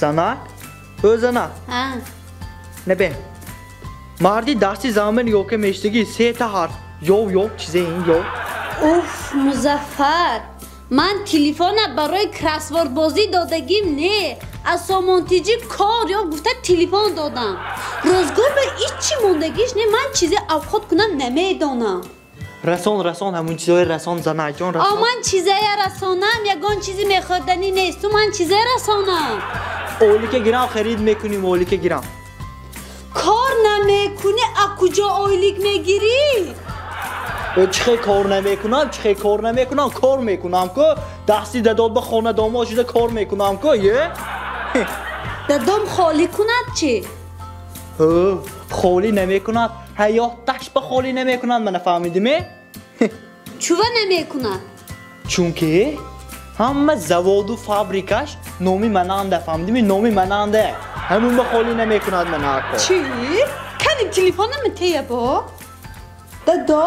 Занак? Ӯ занак? Ҳа. Небе. Марди дасти замин ёке мештагӣ сета ҳарф. Ёв ёв чизе ин ёв. Уф, Музаффар, ман телефона барои кроссвордбозӣ додагим не. Аз Сомонтиҷӣ кор ёб гуфта телефон додам. Рӯзгор ба иччи мондагиш не, ман чизе авхот кунам намедонам. Расон, расон, ҳамун чизҳои расон, занакҷон, расон. А ман чизая расонам, ягон чизи мехӯрданӣ нест, ту ман чизе расонам. Ойлика гирам харид мекунем, ойлика гирам. Кор намекунӣ, а куҷо ойлик мегирӣ? Чихе кор намекунам, чихе кор намекунам, кор мекунам ку. Дасти дадод ба хона домод шуда кор мекунам ку, е? Дадом холӣ кунад чӣ? Ҳо, холӣ намекунад, ҳаёташ ба холӣ намекунад, мана фаҳмидиме? Чува намекунад? Чунки ҳама заводу фабрикаш номи мананда, фаҳмидиме? Номи мананда. Ҳамун ба холӣ намекунад мана ако. Чӣ? Кани телефонам тея бо? Дадо?